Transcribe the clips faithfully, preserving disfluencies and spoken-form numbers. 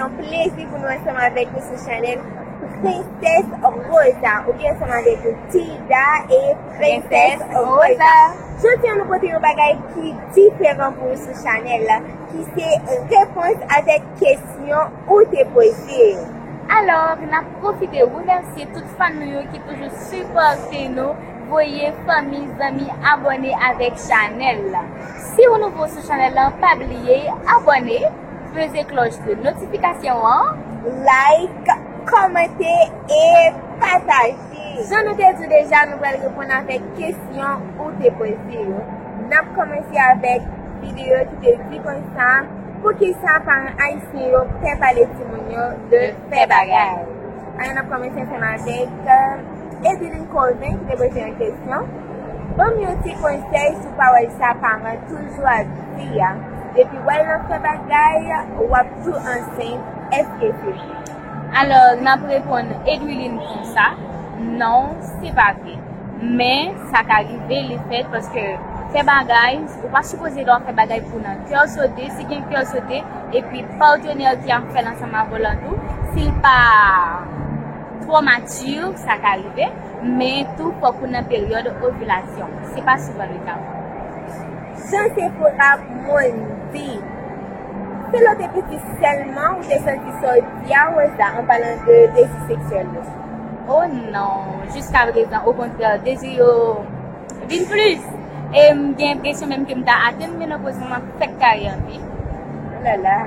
Yon plezi pou nou ansanm avèk nou sou chanèl Princess Rosa, oubyen ansanm avèk nou Tida e Princess Rosa. Jodi a nou pote yon bagay ki diferan pou ou sou chanèl la, ki se repons avèk kesyon ou te poze. Alò, n ap pwofite remèsye tout fan nou yo ki toujou sipòte nou, voye fanmi, zanmi, abòne avèk chanèl la. Si ou nouvo sou chanèl la, pa bliye abòne, peze klòch de notifikasyon an, like, kòmante e pataje. Jan nou te di w deja, nou pral reponn avèk kesyon ou te poze yo. N ap kòmanse avèk videyo ki te di konsa, poukisa paran ayisyen yo pè pale timoun yo de fè bagay? Alò, n ap kòmanse ansanm avèk, euh, Edeline Colvin ki te poze yon kesyon. Ban m yon ti konsèy sou pawòl sa paran toujou ap di a. Depi w al nan fè bagay, w ap tou ansent. Èske se vre? Alò, n ap reponn Edwiline konsa, non, se pa vre. Men, sa ka rive, li fèt paske fè bagay, ou pa sipoze dwa fè bagay pou nan kè w sote. Si gen kè w sote, epi patnè ki ap fè l ansanm avè w lan tou, si l pa twò mati, sa ka rive. Men tou, fòk ou nan peryòd ovilasyon. Se pa souvan le ka. Jan Sephora Mondi, se lè w te piti sèlman ou te santi sa w di a, Rosa, an palan de dezi seksyèl yo? Oh non, jiska prezan, okontrè, dezi yo vin plis. E m gen enpresyon menm ke m ta atenn menopoz lan, m ap fèk kare anpi. Lala.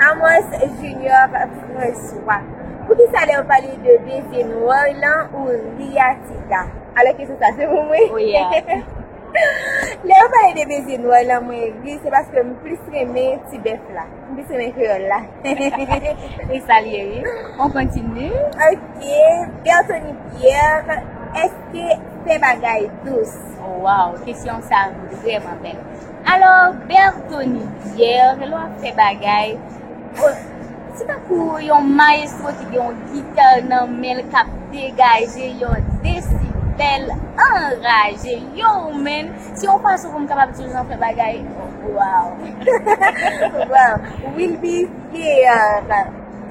Amos Junior François, poukisa lè w pale de bezye nwè lan ou ri a Tida? Alò kesyon sa se pou mwen? Oh yeah. Lè yo pale de bezye nwè lan, mwen ri, se paske m plis renmen ti bèf la. M plis renmen kreyòl la. E sa l ye, wi. On kontinye. Ok. Bertony Pierre, èske fè bagay dous? Waw, kesyon sa vrèman bèl. Alò, Bertony Pierre, lè w ap fè bagay, o, se tankou yon mayestwo ki gen yon gita nan men l k ap degaje yon desibèl anraje. Yo, man, se yon fason pou m kapab di w jan fè bagay. Waw. Waw. Wilby Vieillard,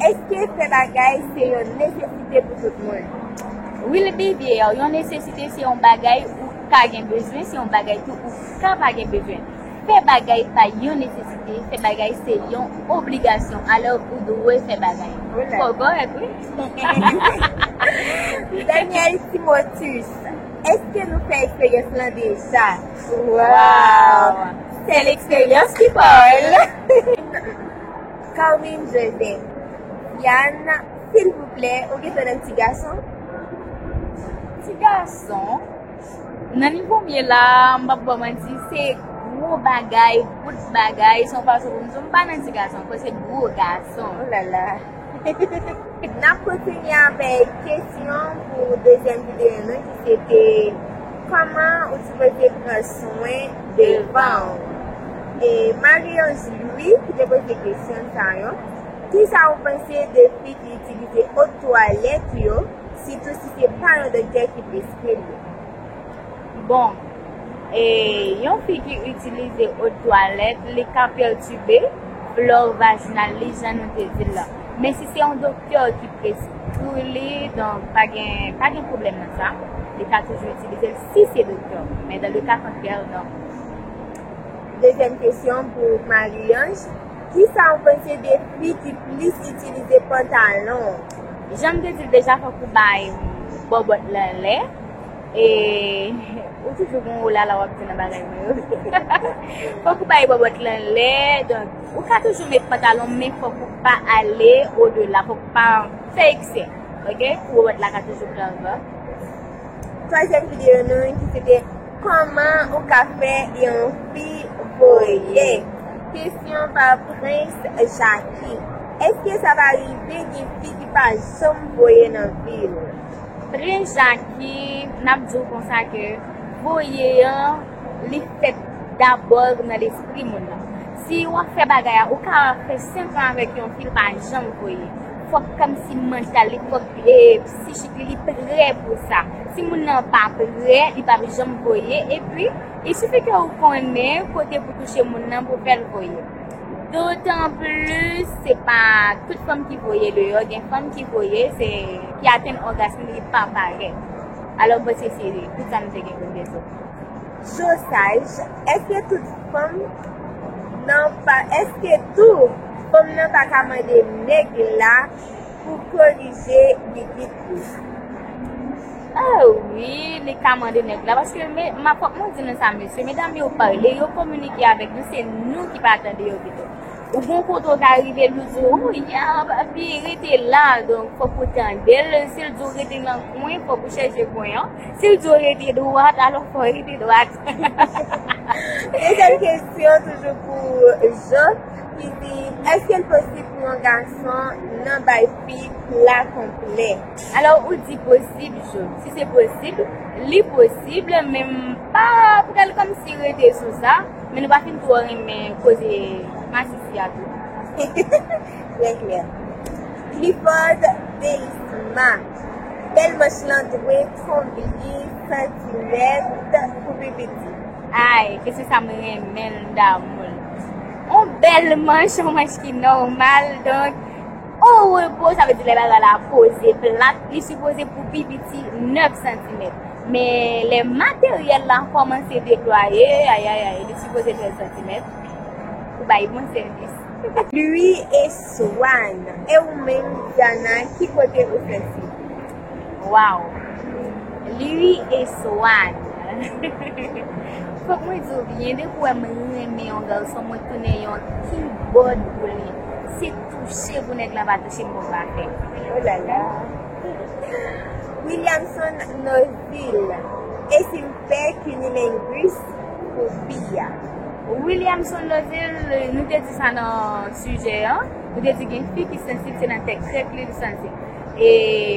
èske fè bagay se yon nesesite pou tout moun? Wilby Vieillard, yon nesesite se yon bagay ou ka gen bezwen, se yon bagay tou ou ka pa gen bezwen. Fè bagay pa yon nesesite, fè bagay se yon obligasyon. Alò, ou dwe fè bagay. Fò kòrèk, wi. Daniel Timothus, èske nou fè eksperyans lan deja? Waw! Se leksperyans ki pale. Carmine Joseph, Yann, silvouplè, ou gentan nan ti gason? Ti gason? Nan nivo m ye la, m p ap ba w manti, se gwo bagay, bout bagay, se yon fason pou m di w, m pa nan ti gason ankò, se gwo gason. Oh la la. N ap kontinye avèk kesyon pou dezyèm videyo nou ki se te kòman ou sipoze pran swen devan w. E Marie-Ange Louis ki te poze kesyon sa yo. Kisa ou panse de fi ki itilize eau de toilette yo, sitou si se pa yon doktè ki preskri l yo? Bon, e, yon fi ki itilize eau de toilette, li ka pètibe flò vajinal li, jan nou te di l lan. Men si se yon doktè ki preskri li, donk, pa gen, pa gen pwoblèm nan sa. Li ka toujou itilize l si se doktè. Men dans le cas contraire, non. Dezyèm kesyon pou Marie-Ange. Kisa w panse de fi ki plis itilize pantalon? Jan m te di l deja, fòk ou bay bòbòt lan lè. E ou toujou gon olala w ap di nan bagay mwen yo. Fòk ou bay bòbòt lan lè. Donk, ou ka toujou met pantalon, men fòk ou pa ale odela. Fòk ou pa fè eksè. Ok? Pou bòbòt la ka toujou pran van. Twazyèm videyo nou ki se te kòman ou ka fè yon fi voye. Kesyon pa Prince Jackie. Èske sa pa rive gen fi ki pa janm voye nan vi l? Prince Jackie, n ap di w konsa ke voye an, li fèt dabò nan lespri moun nan. Si w ap fè bagay a, ou ka fè senk an avèk yon fi, l pa janm voye. Fòk kòmsi mantal li, fòk, e, psichik li, li prè pou sa. Si moun nan pa prè, li p ap janm voye. Epi, il suffit ke ou konnen kote pou touche moun nan pou fè l voye. Dotan plis, se pa tout fanm ki voye deyò, gen fanm ki voye, se ki atenn ògasm li pa parèt. Alò, m panse se tout sa nou te gen pou n di sou. Josaj, èske tout fanm nan pa, èske tou fanm nan pa ka mande nèg la pou korije bibit li? Ah wi, li ka mande nèg la, paske me, ma fòk mwen di nou sa, mesye, medam yo pale, yo kominike avèk nou, se nou ki pa tande yo pito. Ou gon kote w ka rive, li di w, oh, ya, papi, rete la, donk fòk ou tande l. Si l di w rete nan kwen, fòk ou chèche kwen an. Si l di w rete dwat, alò fò w rete dwat. Dezyèm kesyon, toujou pou Jean, ki di, èske l posib pou yon gason nan bay fi pla konplè? Alò, ou di posib, Jean. Si se posib, li posib, men m pa pral kòmsi rete sou sa, men nou pa fin twò renmen koze masisi a tou. Trè klè. Clifford Delisma. Bèl manch lan dwe konbyen santimèt pou pi piti? Ay, kesyon sa m renmen l, m damou l. On bèl manch, on manch ki nòmal, donk, o repo, sa vle di lè bagay la poze plat, li sipoze pou pi piti nèf santimèt. Men lè materyèl la kòmanse deplwaye, ayayay, li sipoze trèz santimèt. Ou bay bon sèvis. Louis e Swan. E ou menm, Diana, ki kote ou sansib? Waw. Louis e Swan. Fòk mwen di w byen, depi w wè m renmen yon gason, mwen tounen yon kibòd pou li. Se touche pou nèg la pa touche m, bon pa fè. Oh la la. Williamson Nozil. E si m fè cunnilingus pou fi a? Williamson Nozil, nou te di sa nan sijè an. Nou te di gen fi ki sansib, se nan tèt krèk li li sansib. E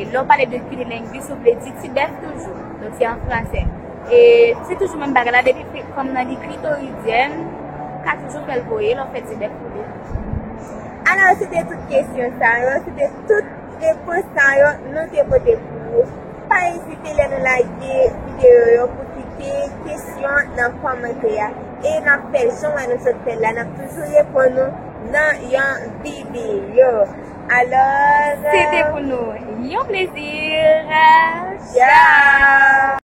lè w pale de cunnilingus, ou vle di ti bèf toujou. Donk, se an fransè. E se toujou menm bagay la, depi fi, fanm nan li klitoridyèn, ka toujou fè l voye, lè w fè ti bèf pou li. Alò, se te tout kesyon sa yo, se te tout repons sa yo nou te pote pou ou. Pa ezite lè nou lage videyo yo pou kite kesyon nan kòmantè a. E n ap fè jan wè nou sot fè l la, n ap toujou reponn ou nan yon videyo. Alò, se te pou nou yon plezi. Tchao!